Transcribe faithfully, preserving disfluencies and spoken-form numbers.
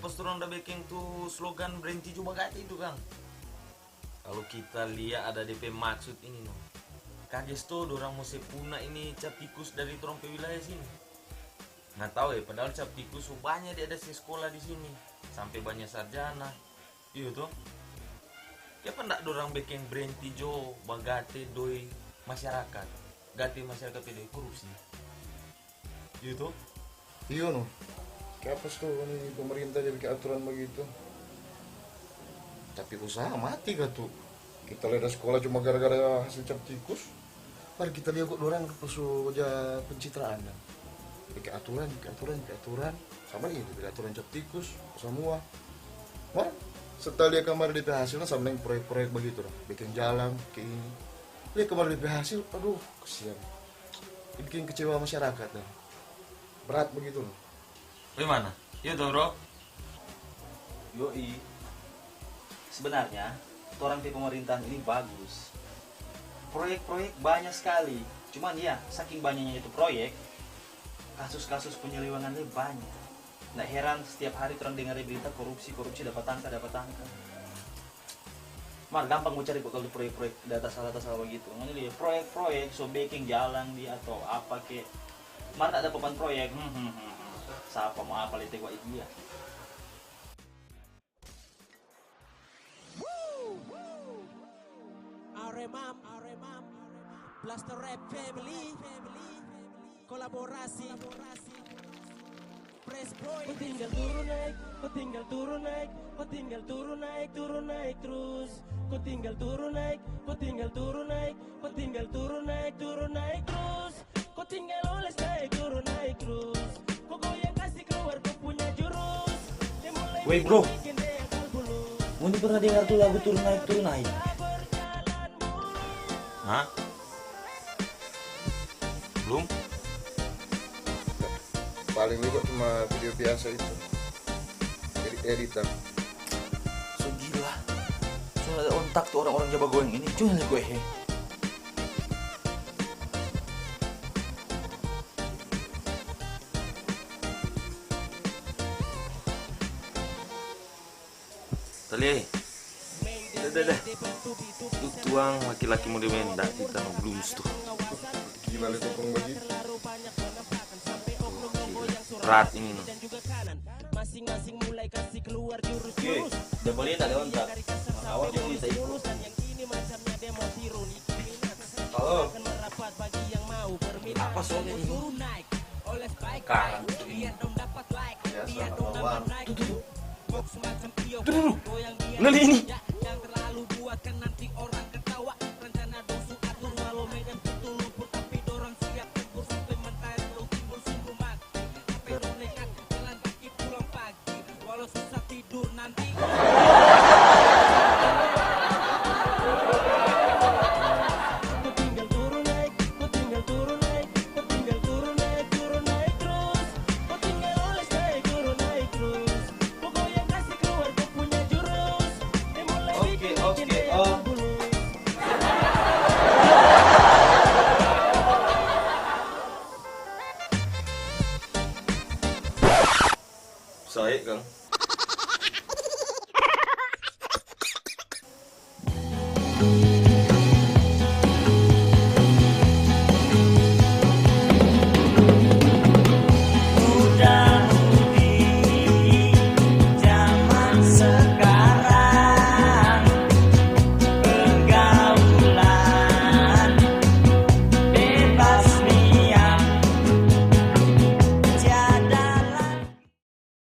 Pas torang da beking tu slogan "Brenti jo bagate" itu, kang. Kalu kita lia ada de pe maksud ini, no. Kages to dorang mo se puna ini cap tikus dari torang pe wilayah sini. Nggak tau e, padahal cap tikus so banya de ada se skola di sini, sampe banya sarjana. Iyo to? Kiapa ndak dorang beking "Brenti jo bagate doi masyarakat, gate masyarakat pe doi korupsi"? Iyo to? Iyo no. Kiapa sto ni pemerintah ja beking aturan bagitu? Tapi usaha mati katu. Kita leda skola cuma gara-gara hasil cap tikus. Mar kita lia kong dorang so ja pencitraan dang. Beking aturan, beking aturan, beking aturan. Sama ini, beking aturan cap tikus samua. Mar setelah lia kamari de pe hasil, nah, sama deng proyek-proyek bagitu dang. Beking jalan, beking ini. Lia kamari de pe hasil, aduh, kasian. Beking kecewa masyarakat dang. Berat bagitu no. Bagaimana? Iyo to, bro? Yoi. Sebenarnya, torang pe pemerintahan ini bagus. Proyek-proyek banya skali. Cuman ya, saking banyanya itu proyek, kasus-kasus penyelewengan lei banya. Ndak heran, setiap hari torang dengar di berita korupsi, korupsi, dapa tangka, dapa tangka. Mar gampang mo cari kong kalu proyek-proyek da tasala-tasala bagitu. Ngoni lia proyek-proyek so beking jalan di atau apa ke. Mar tak ada papan proyek. Hmm, hmm, hmm, hmm. Sapa mo apa lete kwa itu dia. Aremam, Aremam, Blaster Rap Family, kolaborasi. Ko tinggal turun naik, ko tinggal turun naik, ko tinggal turun naik, turun naik terus. Ko tinggal turun naik, ko tinggal turun naik, ko tinggal turun naik, turun naik terus. Ko tinggal oles naik, turun naik terus. Ko goyang kasi keluar ko punya jurus. Woi, bro. Ngoni pernah dengar tu lagu Turun Naik, Turun Naik? Hah? Blum? Paling juga cuma video biasa itu. Jadi editan. So gila. So ada ontak tu orang-orang ja bagoyang ini. Cuma lihat gue he. Tali, eh. Dah, dah, dah. Tu tuang laki-laki mode menda kita no Blums tu. Gila le tokong bagitu. Berat ini no. Ye, dia boleh tak lewat tak? Awak juga bisa ikut. Halo. Apa soalnya ini? Karan tu ini. Biasa, kawan. Tuh, tuh. Tuh, tuh, tuh. Nah, ini.